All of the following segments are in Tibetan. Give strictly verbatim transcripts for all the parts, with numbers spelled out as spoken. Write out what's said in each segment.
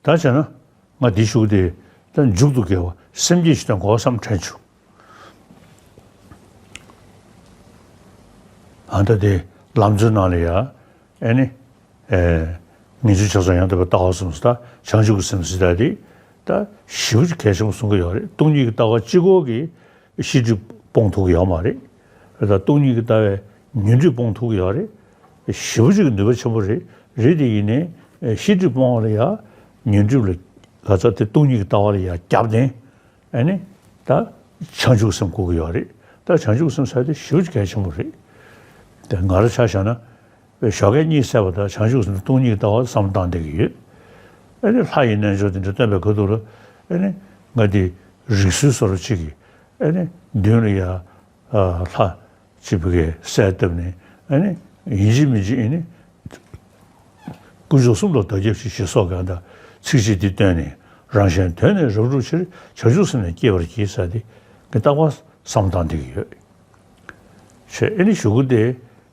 ད་བྱས་ན་ང་འདི་ཞུ་གི་དེ་ད་མཇུག་ཏུ་དགེ་བ་སེམས་བསྐྱེད་ཅིག་སྟོན་དགོས་བསམ་དྲན་བྱུང་། ཨ་ད་དེ་ལམ་གཙོའི་ནང་ལ་ཡ་ཨེ་ནི་ཨེ་ངེས་འབྱུང་ཆགས་སོགས་ཡང་དག་པའི་ལྟ་བ་གསུམ་ཟེར། ད་བྱང་ཆུབ་ཀྱི་སེམས་ཟེར་ད་དེ་ད་ཞེ་པོ་ཅིག་གལ་ཆེན་པོ་གསུང་གི་ཡོད་རེད། སྟོང་ཉིད་ཀྱི་ལྟ་བ་གཅིག་པོ་གིས་ཤེས་སྒྲིབ་སྤོང་ཐུབ་ཀྱི་ཡོད་མ་རེད། ད་སྟོང་ཉིད་ཀྱི་ལྟ་བས་ཉོན་སྒྲིབ་སྤོང་ཐུབ་ཀྱི་ཡོད་རེད། ཞེ་པོ་ཅིག་གི་ནུས་པ་ཆེན་པོ་རེད། རེད་དེ་ཡིན་ནའི་ཤེས་སྒྲིབ་སྤོང་བ་ལ་ཡ་ཉོན་སྒྲིབ་ལ་ག་ཚ་དེ་སྟོང་ཉིད་ཀྱི་ལྟ་བ་ལ་ཡ་རྒྱབ་བརྟེན་ཨེ་ནི་ད་བྱང་ཆུབ་སེམས་དགོས་ཀྱི་ཡོད་རེད། ད་བྱང་ཆུབ་སེམས་ཟེར་དེ་ཞེ་པོ་ཅིག་གལ་ཆེན་པོ་རེད། དེ་ང་རང་ཆ་བཞག་ན། ཞོགས་ཀས་གཉིད་སད་པ་དང་བྱང་ཆུབ་སེམས་དང་སྟོང་ཉིད་ལྟ་བ་བསམ་བློ་བཏང་བསྡད་ཀྱི་ཡོད། ཨ་ནི་ལྷ་ཡི་རྣལ་འབྱོར་དེ་འདྲ་སྟོན་པའི་ཁ་ཐུག་ལ་ཨ་ནི་ང་དེ་རིགས་སུ་བཟོ་འདྲ་ཅིག་གིས་ཨ་ནི་མདུན་ལ་ཡ་ལྷ་གཅིག་པུ་གིས་གསལ་བཏབ་ནས་ཨ་ནི་ཡིན་གཅིག་མིན་གཅིག་ཨ་ནི་དཀོན་མཆོག་གསུམ་ལ་བདག་སྐྱབས་མཆི་ཞེས་སོགས་ཀྱི་ཨ་ད་ཚིགས་བཅད་འདི་བཏོན་ནས། རང་གཞན་དོན་ནི་རབ་བསྒྲུབ་ཕྱིར། བྱང་ཆུབ་སེམས་ནི་བསྐྱེད་པར་བགྱི་ཟེར་དེ་ངས་རྟག་པར་བསམ་བློ་བཏང་བསྡད་ཀྱི་ཡོད། བྱས་ཨེ་ནི་གཞུག་གུ་དེ་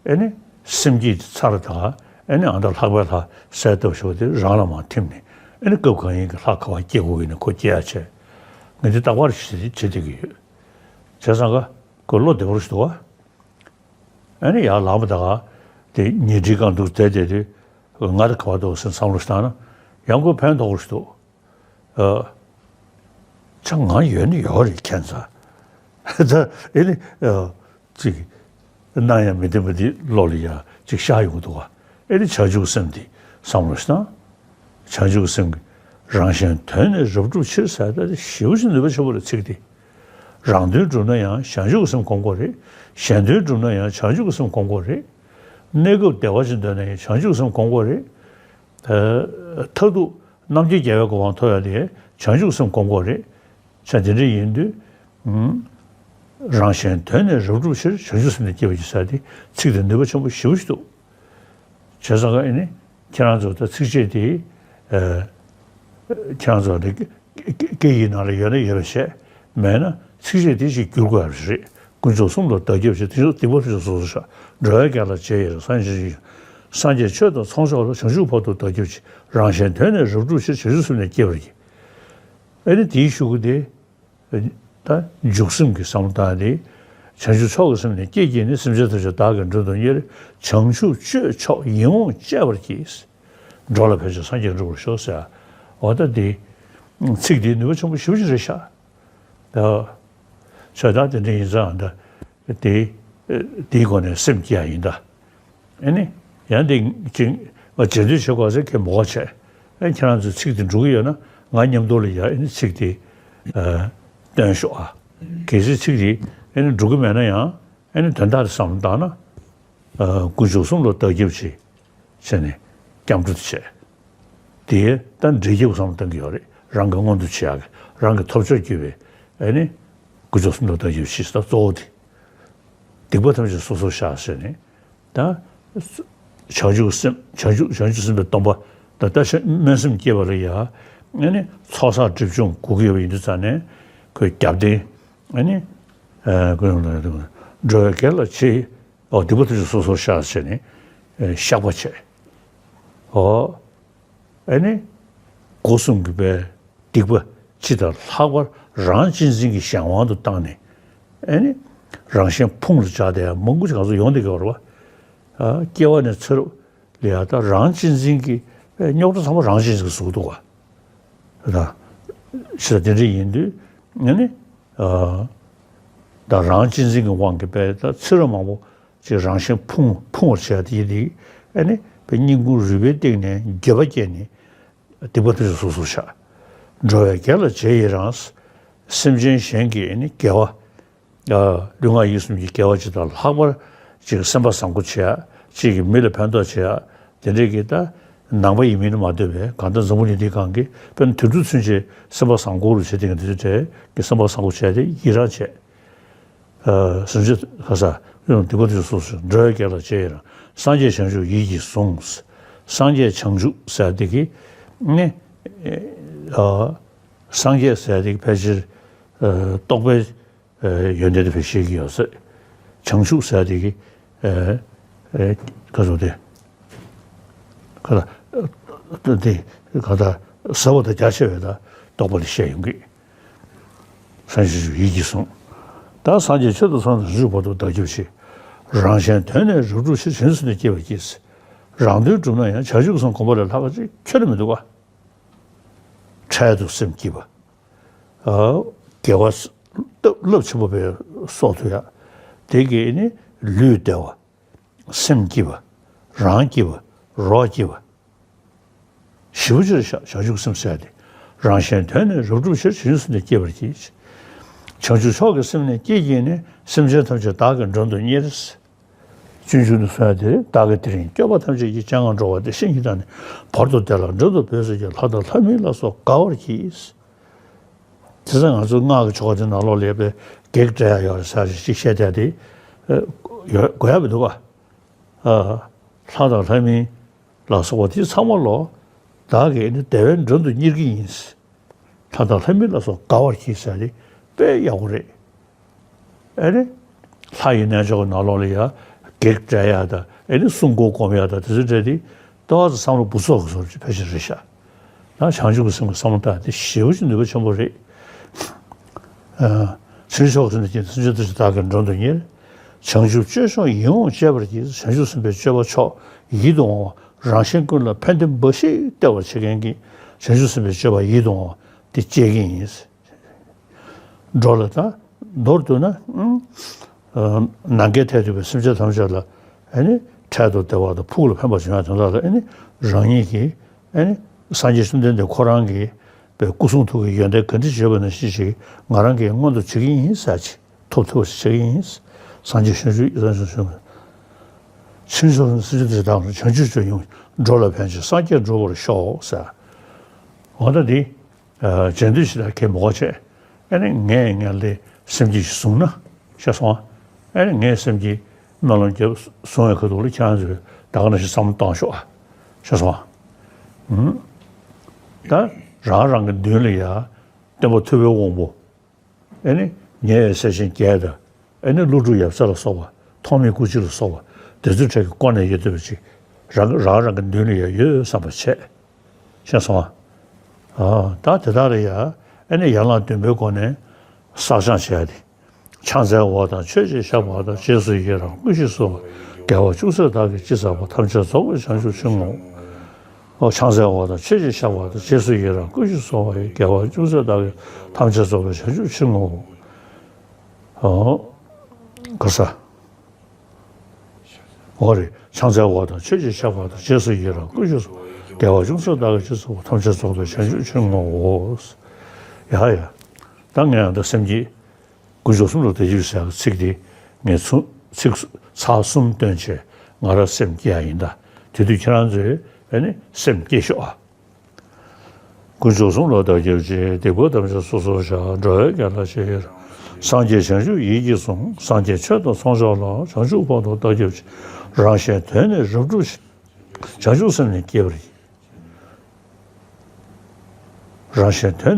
ཨེ་ནི་སེམས་བསྐྱེད་དེ་ཚར་དང་ཨེ་ནི་ཨ་མདའ་ལྷག་པའི་ལྷ་གསལ་བཏབ་ཞུ་བ་དེ་རང་ལ་མར་ཐིམ་ནས་ཨེ་ནི་སྐབས་གང་ཡིན་གྱི་ལྷ་ག་བ་སྐྱེ་དགོས་ཡིན་ན་ཁོ་སྐྱེ་ཡ་བྱས། ངས་འདི་རྟག་པར་བྱེད་བྱེད་བསྡད་ཀྱི་ཡོད། བྱས་ཙང་ཀ་ཁོ་བློ་བདེ་པོ་ཞིག་འདུག་བ། ཨེ་ནི་ཡར་ལངས་པ་དང་དེ་ཉལ་ཁྲིའི་སྒང་འདུག་བསྡད་བསྡད་དུས་ང་དེ་ག་བ་འདུག་སེམས་བསམ་བློ་ཞིག་བཏང་ན་ཡང་ཁོ་ཕན་ཐོགས་པོ་ཞིག་འདུག་ཨ། ཅང་ང་ཡོད་ནི་ཡོད་རེད་ཁྱད་མཚར། ད་ཨེ་ནི་ཨ། ཅིག་སྣང་ཡང་མི་བདེན་པ་འདི་བློ་ལ་ཡང་ཅིག་ཤར་ཡོང་གི་འདུག་བ། ཨེ་ནི་བྱང་ཆུབ་སེམས་འདི་བསམ་བློ་ཞིག་བཏང་། བྱང་ཆུབ་སེམས་ཀྱི་རང་གཞན་དོན་ནི་རབ་བསྒྲུབ་ཕྱིར་ཟེར་ད་དེ་ཞེ་པོ་ཅིག་ནུས་པ་ཆེན་པོ་རེད་ཚིག་འདི། རང་དོན་བསྒྲུབ་ན་ཡང་བྱང་ཆུབ་ཀྱི་སེམས་སྒོམ་དགོས་རེད། གཞན་དོན་བསྒྲུབ་ན་ཡང་བྱང་ཆུབ་ཀྱི་སེམས་སྒོམ་དགོས་རེད། གནས་སྐབས་བདེ་བ་ཅིག་འདོད་ན་ཡང་བྱང་ཆུབ་ཀྱི་སེམས་སྒོམ་དགོས་རེད། ཨ། མཐར་ཐུག་རྣམ་མཁྱེན་རྒྱལ་བའི་གོ་འཕང་ཐོབ་ཡ་དེ་བྱང་ཆུབ་སེམས་སྒོམ་དགོས་རེད། བྱས་དེ་འདྲ་ཡིན་དུས། ཨུམ། རང་གཞན་དོན་ནི་རབ་བསྒྲུབ་ཕྱིར། བྱང་ཆུབ་སེམས་ནི་བསྐྱེད་པར་བགྱི་ཟེར་དེ་ཚིག་དེ་ནུས་པ་ཆེན་པོ་ཞེ་པོ་ཞིག་འདུག་བྱས་ཙང་ཀ་ཨེ་ནི་ཁྱེད་རང་ཚོ་ད་ཚིགས་བཅད་དེ། ཨ། ཁྱེད་རང་ཚོ་ནི་སྐད་ཡིག་ནང་ལ་ཡོད་ན་ཡོད་པ་བྱས། མེད་ན་ཚིགས་བཅད་དེ་ཞིག་བསྒྱུར་དགོས་ཡ་རེད། དཀོན་མཆོག་གསུམ་ལ་བདག་སྐྱབས་མཆི། དེ་ཚོ་སྡིག་པ་ཐམས་ཅད་སོ་སོར་བཤགས། འགྲོ་བའི་དགེ་ལ་རྗེས་ཡི་རང་། སངས་རྒྱས་སངས་རྒྱས་ཆོས་དང་ཚོགས་མཆོག་ལ། བྱང་ཆུབ་བར་དུ་བདག་སྐྱབས་མཆི། རང་གཞན་དོན་ནི་རབ་བསྒྲུབ་ཕྱིར། བྱང་ཆུབ་སེམས་ནི་བསྐྱེད་པར་བགྱི། ཨེ་ནི་དེའི་གཞུག་གུ་དེ། ད་འཇུག་སེམས་ཀྱི་བསམ་བློ་བཏང་སྟེ། བྱང་ཆུབ་མཆོག་གི་སེམས་ནི་བསྐྱེད་བགྱིས་ནས། སེམས་ཅན་ཐམས་ཅད་བདག་གིས་མགྲོན་དུ་གཉེར། བྱང་ཆུབ་སྤྱོད་མཆོག་ཡིད་འོང་སྤྱད་པར་བགྱི། འགྲོ་ལ་ཕན་ཕྱིར་སངས་རྒྱས་འགྲུབ་པར་ཤོག་ཟེར། འོ་ད་འདི་ཚིག་འདི་ནུས་པ་ཆེན་པོ་ཞེ་པོ་ཅིག་རེད་ཤག་ད་ཆོས་ད་དེ་འདྲ་ཡིན་ཙང་ད་དེ་དེའི་སྒོ་ནས་སེམས་བསྐྱེད་ཡ་ཡིན་ད། ཨེ་ནི། ཡང་འདི་ཅིག་ང་རྗེས་ཟློས་བྱེད་དགོས་ཟེར་ཁྱེད་མོ་ག་བྱས། ཨེ་ཁྱེད་རང་ཚོས་ཚིག་དེ་འགྲུབ་ཀྱི་ཡོད་ན་ང་མཉམ་དུ་ལ་ཡ་ཨེ་ནི་ཚིག་དེ་ཨ་སྟོན་ཤོག་ཨ། གལ་སྲིད་ཚིག་དེ་ཨེ་ནི་འགྲུབ་ཀྱི་མེད་ན་ཡང་ཨེ་ནི་དོན་དག་དེ་བསམ་བློ་བཏང་ན། ཨ་དཀོན་མཆོག་གསུམ་ལ་བདག་སྐྱབས་མཆི། བྱས་ནས་སྐྱབས་འགྲོ་དེ་བྱས། དེ་ད་འབྲས་སྐྱབས་བསམ་བློ་གཏོང་གི་ཡོད་རེད། རང་གི་མངོན་དུ་བྱེད་ཡག་གི་རང་གི་ཐོབ་ཆོག་གྱུར་པའི་ཨེ་ནི་དཀོན་མཆོག་གསུམ་ལ་བདག་སྐྱབས་མཆི་ཟེར་ད་གཙོ་བོ་དེ། སྡིག་པ་ཐམས་ཅད་སོ་སོར་བཤགས་ཟེར་ནས། ད་བྱང་ཆུབ་སེམས་བྱང་ཆུབ་བྱང་ཆུབ་སེམས་དཔའི་སྡོམ་པ་ད་ལྟ་ཤ་སྨོན་སེམས་བསྐྱེད་པ་ལ་ཡ་ཨེ་ནི་ཚོགས་བསགས་སྒྲིབ་སྦྱོང་དགོས་ཀྱི་ཡོད་པ་ཡིན་དུས་ཙང་ནས་ཁོས་རྒྱབ་རྟེན་ཨེ་ནི་ཨ་ཀུན་སློང་ལ་འགྲོ་བའི་དགེ་ལ་རྗེས་ཡི། ཨོ་སྡིག་པ་ཐམས་ཅད་སོ་སོར་བཤགས་ཟེར་ནས་ཨེ་བཤགས་པ་བྱས། ཨོ་ཨེ་ནི་སྒོ་གསུམ་གྱི་པའི་སྡིག་པ་སྤྱི་དང་ལྷག་པར་རང་གཅེས་འཛིན་གྱི་གཞན་དབང་དུ་བཏང་ནས་ཨེ་ནི་རང་གཞན་ཕུང་ལ་བྱ་དེ་མང་པོ་ཅིག་ང་ཚོ་ཡོང་བསྡད་ཀྱི་ཡོད་རེད་བ། ཨ་སྐྱེ་བ་ནས་ཚེ་རབས་ལ་ཡ་ད་རང་གཅེས་འཛིན་གྱི་རྙོག་དྲ་ཚང་མ་རང་གཅེས་འཛིན་གྱིས་བཟོས་འདུག་བ། ད་ཕྱི་ལ་དེ་འདྲ་ཡིན་དུས་ཨེ་ནི་ཨ་ད་རང་གཅེས་འཛིན་གྱི་དབང་གིས་པའི་ད་ཚེ་རབས་མང་པོ་ཅིག་རང་གཞན་ཕུང་ཕུང་བར་བྱས་ཏེ་ཡིན་དེ་ཨེ་ནི་པའི་སྙིང་ཁུང་རུས་པའི་གཏིང་ནས་འགྱོད་པ་སྐྱེས་ནས། སྡིག་པ་ཐམས་ཅད་སོ་སོར་བཤགས། འགྲོ་བའི་དགེ་ལ་རྗེས་ཡི་རང་། སེམས་ཅན་གཞན་གྱི་ནི་དགེ་བ། ལུས་ངག་ཡིད་གསུམ་གྱི་དགེ་བ་ཅིག་དང་ལྷག་པར་ཅིག་སེམས་པ་བཟང་པོ་བྱེད་ཡ། ཅིག་གིས་མི་ལ་ཕན་ཐོགས་བྱེད་ཡ། དེ་འདྲས་ཀྱི་ད་ནང་པ་ཡིན་མིན་མ་ལྟོས་པའི་གང་ལྟར་འཛམ་བུ་གླིང་འདིའི་སྒང་གི་དཔེར་ན་དུད་འགྲོ་ཚུན་ཆད་སེམས་པ་བཟང་པོ་རུ་བྱེད་དེ་གི་འདི་འདྲས་ཀྱི་སེམས་པ་བཟང་པོ་བྱས་ཏེ་ཡི་རང་བྱས། སེམས་ཅན་ག་ས་ཡོང་སྡིག་པ་ཐམས་ཅད་སོ་སོར། འགྲོ་བའི་དགེ་ལ་རྗེས་ཡི་རང་། སངས་རྒྱས་བྱང་ཆུབ་ཡིད་ཀྱིས་བཟུང་། སངས་རྒྱས་བྱང་ཆུབ་ཟེར་དེ་གི་ནི་ཨ་སངས་རྒྱས་ཟེར་དེ་གི་ཕལ་ཆེར་ཨ་རྟོགས་པའི་ཨ་ཡོན་ཏན་དེ་ཕལ་ཆེར་བཤད་ཀྱི་ཡོད་ཟེར། བྱང་ཆུབ་ཟེར་དེ་གི་ཨ་ཨ་ག་ཚོད་དེ་ག་ལ་དེ་ག་ད། ཟབ་པ་དང་རྒྱ་ཆེ་བའི་ད་རྟོགས་པ་ལ་བཤད་ཡོང་གི། སངས་རྒྱས་ཆོས་ཡིད་ཀྱིས་བཟུང་། ད་སངས་རྒྱས་ཆོས་དང་ཚོགས་དང་བྱང་ཆུབ་བར་དུ་བདག་སྐྱབས་མཆི། རང་གཞན་དོན་ནི་རབ་བསྒྲུབས་ཕྱིར། བྱང་ཆུབ་སེམས་ལ་སྐྱེ་བར་བགྱི། རང་དོན་བསྒྲུབ་ན་ཡང་། བྱང་ཆུབ་སེམས་སྒོམ་པ་ལས། ལྷག་པ་ཅིག་ཁྱོན་ནས་མི་འདུག་ག་འཕྲལ་དུ་སེམས་སྐྱིད་པ། ཨ། དགེ་བ་སྟབས་རླབས་ཆེན་པོ་བས་གསོག་ཐུབ་ཡ། དེ་གིས་ནི་ལུས་བདེ་བ། སེམས་སྐྱིད་པ། རང་སྐྱིད་པ། རོགས་སྐྱིད་པ། ཞེ་པོ་ཅིག་རེད་ཤག་བྱང་ཆུབ་སེམས་ཟེར་ཡ་དེ། རང་གཞན་དོན་ནི་རབ་བསྒྲུབས་ཕྱིར། བྱང་ཆུབ་སེམས་ལ་སྐྱེ་བར་བགྱི། བྱང་ཆུབ་མཆོག་གི་སེམས་ནི་བསྐྱེད་བགྱིས་ནས། སེམས་ཅན་ཐམས་ཅད་བདག་གིས་མགྲོན་དུ་གཉེར། སྤྱོད་འཇུག་ནི་གསུང་ཡ་དེ་རེད། བདག་གིས་དེ་རིང་སྐྱོབ་པ་ཐམས་ཅད་ཀྱི། སྤྱན་སྔར་འགྲོ་བ་འདི་བཞིན་གྱིས་བདག་ནི། བར་དུ་བདེ་ལ་མགྲོན་དུ་བོས་ཟེར་གྱིས། ལྷ་དང་ལྷ་མིན་ལ་སོགས་དགའ་བར་གྱིས། དེ་ཚེ་ང་ཚོ་སྔགས་ཀྱི་ཆོ་ག་དེ་ནང་ལོགས་ལ་ཡ་པའི་བགེགས་བསྐྲད་ཡ་ཡོད་རེད་ཟེར་ཞིག་བཤད་བསྡད་དེ། ཨ། ཡོད་དགོས་ཡ་མི་འདུག་ག་ཨ། ལྷ་དང་ལྷ་མིན་ལ་སོགས་པ་དེ་ཚང་མ་ལོ། བདག་གིས་ནི་བདེ་བའི་མགྲོན་དུ་གཉེར་གྱི་ཡིན། ལྷ་དང་ལྷ་མིན་ལ་སོགས་དགའ་བར་གྱིས་ཟེར་ཏེ་དཔེ་ཡག་པོ་རེད། ཨེ་རེད། ལྷ་ཡི་རྣལ་འབྱོར་གྱི་ནང་ལོགས་ལ་ཡ་བགེགས་བསྐྲད་ཡ་དང་། ཨེ་ནི་སྲུང་འཁོར་སྒོམ་ཡ་དང་། དེ་ཚོ་འདྲ་དེ་ཏོག་ཙམ་བསམ་བློ་འབུ་ཚོགས་ཀྱི་བཟོ་འདྲ་ཕལ་ཆེར་རེད་ཤག་ད་བྱང་ཆུབ་ཀྱི་སེམས་ཀྱི་བསམ་བློ་བཏང་དེ་ཞེ་པོ་ཅིག་ནུས་པ་ཆེན་པོ་རེད། ཨ། ཕྱིར་ཕྱོགས་ཀྱི་སེམས་ཀྱིས་སེམས་ཅན་ཐམས་ཅད་བདག་གིས་མགྲོན་དུ་གཉེར། བྱང་ཆུབ་སྤྱོད་མཆོག་ཡིད་འོང་སྤྱད་པར་བགྱི། བྱང་ཆུབ་སེམས་དཔའི་སྤྱོད་པ་མཆོག་ཡིད་དུ་འོང་བ། རང་གཞན་ཀུན་ལ་ཕན་བདེ་འབའ་ཞིག་སྟེར་བར་བྱེད་མཁན་གྱི་བྱང་ཆུབ་སེམས་དཔའི་སྤྱོད་པ་ཡིད་དུ་འོང་བ་དེ་སྤྱད་ཀྱི་ཡིན། འགྲོ་ལ་ད་མདོར་བསྡུ་ན། ཨ། ནམ་མཁའི་མཐས་གཏུགས་པའི་སེམས་ཅན་ཐམས་ཅད་ལ་ཨ་ནི་འཕྲལ་དུ་བདེ་བ་དང་ཕུགས་ལ་ཕན་པ་བྱུང་ཡ་དོན་དག་ལ། ཨ་ནི་རང་ཉིད་ཀྱིས་ཨ་ནི་སངས་རྒྱས་བཅོམ་ལྡན་འདས་ཁོ་རང་གིས་པའི་སྐུ་གསུང་ཐུགས་ཀྱི་ཡོན་ཏན་ག་འདྲ་བརྗོད་པ་ནང་བཞིན་ཞིག་ང་རང་གིས་མངོན་དུ་བྱེད་ཀྱི་ཡིན་ཟེར་ཅིག་ཐོབ་ཐུབ་པ་ཞིག་བྱེད་ཀྱི་ཡིན། སངས་རྒྱས་བྱང་ཆུབ་ཡིད། སངས་རྒྱས་བྱང་ཆུབ་ཕྱིར་ཕྱོགས་སེམས་ཅན་ཐམས་ཅད་བདག་གིས་མགྲོན། བྱང་ཆུབ་སྤྱོད་ཡིད་འོང་སྤྱད། འགྲོ་ལ་ཕན་ཕྱིར་སངས་རྒྱས་འགྲུབ་པར་ཤོག་ཟེར། འོ་ད་འདི། ཨ། རྗེས་ཟློས་ཞིག་ད་གས་མི་དགོས་བྱས། ཨ་ནི་ངས་ངས་ལས་སེམས་བསྐྱེད་ཞིག་བཟུང་ན་ཤེས་སོང་ཨ། ཨ་ནི་ངས་སེམས་བསྐྱེད་སྨོན་ལམ་རྒྱབ་བཟུང་བའི་ཁ་ཐུག་ལ་ཁྱེད་རང་ཚོས་ད་ག་ནང་བཞིན་བསམ་བློ་བཏང་ཤོག་ཨ། ཤེས་སོང་ཨ། ཨུམ། ད་རང་རང་གི་མདུན་ལ་ཡ་སྟོན་པ་ཐུབ་པའི་དབང་པོ། ཨ་ནི་ཉེ་བའི་སྲས་ཆེན་བརྒྱད་དང་། ཨ་ནི་ཀླུ་སྒྲུབ་ཡབ་སྲས་ལ་སོགས་པ། ཐོགས་མེད་སྐུ་མཆེད་ལ་སོགས་པ་དེ་ཚོའི་གྲས་ཀྱི་སྐོར་ནས་ཡོད་བསྡད་པ་ཅིག་རང་རང་རང་གི་མདུན་ལ་ཡ་ཡོད་བསམ་པ་བྱས། ཤེས་སོང་ཨ། ཨ། ད་དེ་དག་ལ་ཡ་ཨ་ནི་ཡན་ལག་བདུན་པའི་སྒོ་ནས་བསགས་སྦྱང་བྱས་ཏེ། ཕྱག་འཚལ་བ་དང་མཆོད་ཅེས་བྱ་བ་དང་། རྗེས་སུ་ཡི་རང་བསྐུལ་ཞིང་གསོལ་བ། དགེ་བ་ཅུང་ཟད་བདག་གིས་ཅི་བསགས་པ། ཐམས་ཅད་རྫོགས་པའི་བྱང་ཆུབ་ཕྱིར་བསྔོའོ། ཨོ། ཕྱག་འཚལ་བ་དང་མཆོད་ཅེས་བྱ་བ་དང་། རྗེས་སུ་ཡི་རང་བསྐུལ་ཞིང་གསོལ་བ་ཡི། དགེ་བ་ཅུང་ཟད་བདག་གིས། ཐམས་ཅད་རྫོགས་པའི་བྱང་ཆུབ་ཕྱིར་བསྔོའོ། ཨོ། ག་ས། འོ་རེད། ཕྱག་འཚལ་བ་དང་མཆོད་ཅེས་བྱ་བ་དང་། རྗེས་སུ་ཡི་རང་བསྐུལ་ཞིང་གསོལ་བ། དགེ་བ་ཅུང་ཟད་བདག་གིས་ཅི་བསགས་པ། ཐམས་ཅད་རྫོགས་པའི་བྱང་ཆུབ་ཕྱིར་བསྔོའོ། ཡ་ཡ། ད་ངས་ཡང་ད་སེམས་བསྐྱེད། དཀོན་མཆོག་གསུམ་ལ་བདག་སྐྱབས་ཟེར་ཚིག་དེ་ངས་ཚུ་ཚིག་ཚར་གསུམ་བཏོན་བྱས་ང་རང་སེམས་བསྐྱེད་ཡ་ཡིན་ད། དེ་དུས་ཁྱེད་རང་ཚོས་ཨ་ནི་སེམས་བསྐྱེད་ཤོག་ཨ། དཀོན་མཆོག་གསུམ་ལ་བདག་སྐྱབས་མཆི། སྡིག་པ་ཐམས་ཅད་སོ་སོར་བཤགས། འགྲོ་བའི་དགེ་ལ་རྗེས་ཡི་རང་། སངས་རྒྱས་བྱང་ཆུབ་ཡིད་ཀྱིས་བཟུང་། སངས་རྒྱས་ཆོས་དང་ཚོགས་མཆོག་ལ། བྱང་ཆུབ་བར་དུ་བདག་སྐྱབས་མཆི། རང་གཞན་དོན་ནི་རབ་བསྒྲུབས་ཕྱིར། བྱང་ཆུབ་སེམས་ནི་བསྐྱེད་པར་བགྱི། རང་གཞན་དོན་ནི་རབ་བསྒྲུབས་ཕྱིར།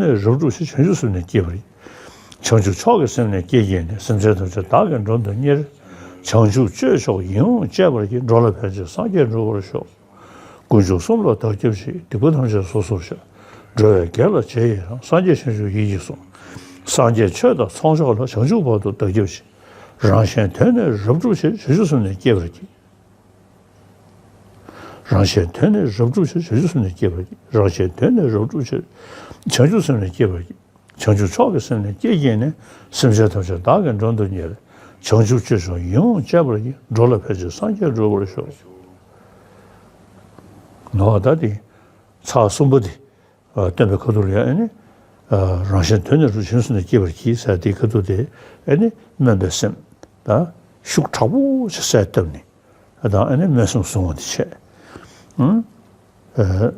བྱང་ཆུབ་སེམས་ནི་བསྐྱེད་པར་བགྱི། བྱང་ཆུབ་མཆོག་གི་སེམས་ནི་བསྐྱེད་བགྱིས་ནས། སེམས་ཅན་ཐམས་ཅད་བདག་གིས་མགྲོན་དུ་གཉེར། བྱང་ཆུབ་སྤྱོད་མཆོག་ཡིད་འོང་སྤྱད་པར་བགྱི། འགྲོ་ལ་ཕན་ཕྱིར་སངས་རྒྱས་འགྲུབ་པར་ཤོག། དཀོན་མཆོག་གསུམ་ལ་བདག་སྐྱབས་མཆི། སྡིག་པ་ཐམས་ཅད་སོ་སོར་བཤགས། འགྲོ་བའི་དགེ་ལ་རྗེས་ཡི་རང་། སངས་རྒྱས་བྱང་ཆུབ་ཡིད་ཀྱིས་བཟུང་། སངས་རྒྱས་ཆོས་དང་ཚོགས་མཆོག་ལ། བྱང་ཆུབ་བར་དུ་བདག་སྐྱབས་མཆི། རང་གཞན་དོན་ནི་རབ་བསྒྲུབས་ཕྱིར། བྱང་ཆུབ་སེམས་ནི་བསྐྱེད་པར་བགྱི། རང་གཞན་དོན་ནི་རབ་བསྒྲུབས་ཕྱིར། བྱང་ཆུབ་སེམས་ནི་བསྐྱེད་པར་བགྱི། རང་གཞན་དོན་ནི་རབ་བསྒྲུབས་ཕྱིར། བྱང་ཆུབ་སེམས་ནི་བསྐྱེད་པར་བགྱི། བྱང་ཆུབ་མཆོག་གི་སེམས་ནི་བསྐྱེད་བགྱིས་ནས། སེམས་ཅན་ཐམས་ཅད་བདག་གིས་མགྲོན་དུ་གཉེར། བྱང་ཆུབ་སྤྱོད་མཆོག་ཡིད་འོང་སྤྱད་པར་བགྱི། འགྲོ་ལ་ཕན་ཕྱིར་སངས་རྒྱས་འགྲུབ་པར་ཤོག། ནོ། ད་དེ་ཚར་གསུམ་པ་དེ། ཨ། སྟོན་པའི་ཁ་ཐུག་ལ་ཡང་ཨ་ནི། ཨ། རང་གཞན་དོན་ནི་རབ་བྱང་ཆུབ་སེམས་ནི་བསྐྱེད་པར་བགྱི་ཟེར་དེའི་ཁ་ཐུག་དེ་ཨ་ནི་སྨོན་པའི་སེམས་དང་ཤུགས་དྲག་པོ་ཞིག་གསལ་བཏབ་ནས་དང་ཨ་ནི་སྨོན་སེམས་བཟུང་བ་དེ་བྱས། ཨང་། ཨ།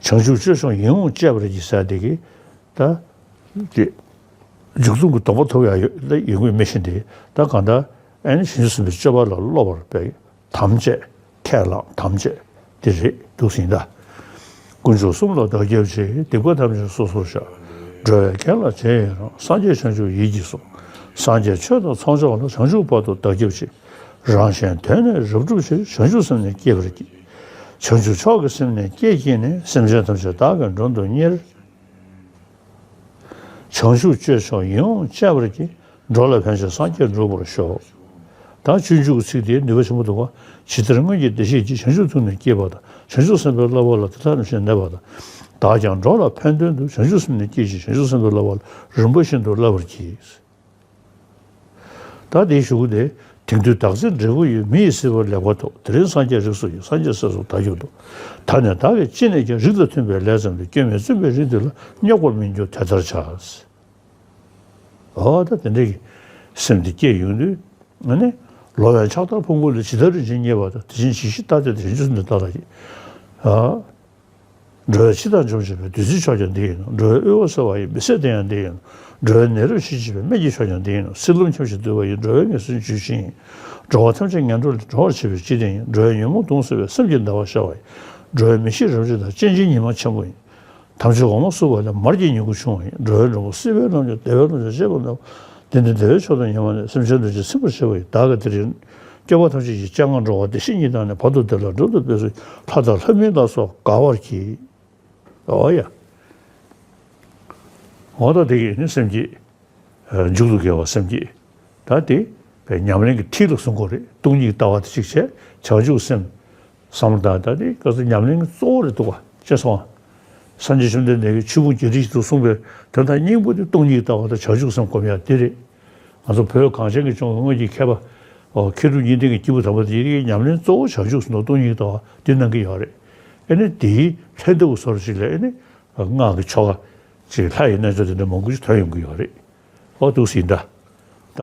བྱང་ཆུབ་སྤྱོད་མཆོག་ཡིད་འོང་སྤྱད་པར་བགྱི་ཟེར་དེ་གི་ད་དེ་མཇུག་སྡོམ་གྱི་སྡོམ་པ་ཐོབ་ཡ་ཡོད་ལ་ཡོང་གི་མེད་བཞིན་དེ། ད་གང་ལྟར་ཨ་ནི་བྱང་ཆུབ་སེམས་དཔའི་སྤྱོད་པ་ལ་སློབ་པར་བྱེད། དམ་བཅས། ཁས་བླངས། དམ་བཅས། འདི་རེད་འདུག་ཟིན་ད། དཀོན་མཆོག་གསུམ་ལ་བདག་སྐྱབས་མཆི། སྡིག་པ་ཐམས་ཅད་སོ་སོར་བཤགས། འགྲོ་བའི་དགེ་ལ་རྗེས་ཡི་རང་། སངས་རྒྱས་བྱང་ཆུབ་ཡིད་ཀྱིས་བཟུང་། སངས་རྒྱས་ཆོས་དང་ཚོགས་མཆོག་ལ། བྱང་ཆུབ་བར་དུ་བདག་སྐྱབས་མཆི། རང་གཞན་དོན་ནི་རབ་བསྒྲུབས་ཕྱིར། བྱང་ཆུབ་སེམས་ནི་བསྐྱེད་པར་བགྱི། བྱང་ཆུབ་མཆོག་གི་སེམས་ནི་བསྐྱེད་བགྱིས་ནས། སེམས་ཅན་ཐམས་ཅད་བདག་གིས་མགྲོན་དུ་གཉེར། བྱང་ཆུབ་སྤྱོད་མཆོག་ཡིད་འོང་སྤྱད་པར་བགྱི། འགྲོ་ལ་ཕན་ཕྱིར་སངས་རྒྱས་འགྲུབ་པར་ཤོག། ད་སྤྱོད་འཇུག་གི་ཚིག་དེའི་ནུས་པ་ཆེན་པོ་འདུག་ག། ཇི་ལྟར་སྔོན་གྱི་བདེ་གཤེགས་ཀྱིས། བྱང་ཆུབ་ཐུགས་ནི་བསྐྱེད་པ་དང་། བྱང་ཆུབ་སེམས་དཔའི་བསླབ་པ་ལ། དེ་ལྟར་རིམ་བཞིན་གནས་པ་དང་། བདག་ཀྱང་འགྲོ་ལ་ཕན་དོན་དུ། བྱང་ཆུབ་སེམས་ནི་བསྐྱེད་ཅིང་། བྱང་ཆུབ་སེམས་དཔའི་བསླབ་པ་ལ། རིམ་པ་བཞིན་དུ་བསླབ་པར་བགྱི། ད་དེའི་གཞུག་གུ་དེ། དེང་དུས་བདག་འཛིན་འབྲས་བུ་ཡོད། མི་ཡི་སྲིད་པར་ལེགས་པར་ཐོབ། དེ་རིང་སངས་རྒྱས་རིགས་སུ་ཡོད། སངས་རྒྱས་སྲས་སུ་བདག་གྱུར་ཏོ། ད་ནི་བདག་གིས་ཅི་ནས་ཀྱང་། རིགས་དང་མཐུན་པའི་ལས་བརྩམས་ཏེ། སྐྱོན་མེད་བཙུན་པའི་རིགས་འདི་ལ། རྙོག་པར་མི་འགྱུར་དེ་ལྟར་བྱ། འོ་ད་དེ་འདྲའི་སེམས་དེ་སྐྱེས་ཡོང་དུས། ཨ་ནི། ལོ་པཎ་ཕྱག་དར་ཕུང་པོ་ལས། ཇི་ལྟར་རིན་ཆེན་རྙེད་པ་དང་། དེ་བཞིན་ཇི་ཞིག་བལྟ་སྟེ། བྱང་ཆུབ་སེམས་དེ་བལྟ་ལགས་ཀྱིས། ཨ། འགྲོ་བའི་འཆི་བདག་འཇོམས་བྱེད་པའི། བདུད་རྩིའི་མཆོག་ཀྱང་འདི་ཡིན་ནོ། འགྲོ་བའི་དབུལ་བ་སེལ་བ་ཡི། མི་ཟད་གདེང་ཡང་འདི་ཡིན་ནོ། འགྲོ་བའི་ནད་རབ་ཞི་བྱེད་པའི། སྨན་གྱི་མཆོག་ཀྱང་འདི་ཡིན་ནོ། བསིལ་རླུང་འཁྱམས་ཤིང་སྡུད་པ་ཡི། འགྲོ་བའི་ངལ་གསོའི་འཇུ་ཆེན་ཡིན། འགྲོ་བ་ཐམས་ཅད་ངན་འགྲོ་ལས། སྒྲོལ་བར་བྱེད་པའི་སྤྱི་དོན་ཡིན། འགྲོ་བའི་ཉོན་མོངས་གདུང་སེལ་བའི། སེམས་ཀྱི་ཟླ་བ་ཤར་བ་ཡིན། འགྲོ་བའི་མི་ཤིགས་རབ་འབྱམས་དང་། སྤྱན་ཆེན་ཉི་མ་ཆེན་པོ་ཡིན། དམ་ཆོས་འོ་མ་བསྲུབས་པ་ལས། མར་གྱི་ཉིང་ཁུ་ཕྱུང་བ་ཡིན། འགྲོ་བའི་མགྲོན་པོ་སྲིད་པའི་རྣམ་རྒྱལ། བདེ་བའི་རྣམ་རྒྱལ་གཅེས་པར་གནང་། དེ་ནི་བདེ་བའི་མཆོག་དང་ཉི་མ་ནི། སེམས་ཅན་ཐམས་ཅད་ཚིམ་པར་བྱེད་པ་ཡིན། བདག་གིས་དེ་རིང་སྐྱེ་བོ་ཐམས་ཅད་ཀྱི་སྤྱན་སྔར་འགྲོ་བ་བདེ་གཤེགས་ཉིད་དང་ནི། བར་དུ་བདེ་ལ་འགྲོ་འདོད་པའི་ཚུལ། ལྷ་དང་ལྷ་མིན་ལ་སོགས་དགའ་བར་བགྱི། འོ་ཡ། འོ་ད་དེ་གིས་ནི་སེམས་བསྐྱེད། མཇུག་ཏུ་དགེ་བ་སེམས་བསྐྱེད། ད་དེ་ཉམས་ལེན་གྱི་ཁྲིད་ལ་གསུང་གི་རེད། སྟོང་ཉིད་ལྟ་བ་དེ་གཅིག་བྱས། བྱང་ཆུབ་སེམས། བསམ་བློ་བཏང་། ད་དེ་ག་ཚོད་ཉམས་ལེན་གྱི་གཙོ་བོ་རེད་འདུག་ག། ཅེས་སོང་། སངས་རྒྱས་བཅོམ་ལྡན་འདས་ཀྱིས་ཆོས་ཕུང་བརྒྱད་ཁྲི་ཞིག་ཏུ་གསུངས་པའི་དོན་དག་སྙིང་པོ་དེ་སྟོང་ཉིད་ལྟ་བ་དང་བྱང་ཆུབ་སེམས་སྒོམ་ཡག་དེ་རེད། ང་ཚོ་བོད་གངས་ཅན་གྱི་ལྗོངས་ལ་སྔོན་གྱི་མཁས་པ། ཨོ། མཁས་གྲུབ་གཉིས་ལྡན་གྱི་སྐྱེས་བུ་དམ་པ་དེ་ཡི་ཉམས་ལེན་གཙོ་བོ་བྱང་ཆུབ་སེམས་དང་སྟོང་ཉིད་ལྟ་བ་འདི་གནང་གི་ཡོད་རེད། ཨེ་ནི་དེའི་ལྷན་ཐབས་ཀྱི་བཟོ་འདྲ་ཞིག་ལ། ཨེ་ནི་སྔགས་ཀྱི་ཆོ་ག་ཅིག་ལྷ་ཡི་རྣལ་འབྱོར་དེ་འདྲ་མང་པོ་ཞིག་ཐོན་ཡོང་གི་ཡོད་རེད། ཨོ་འདུག་སེ་ཡིན་ད།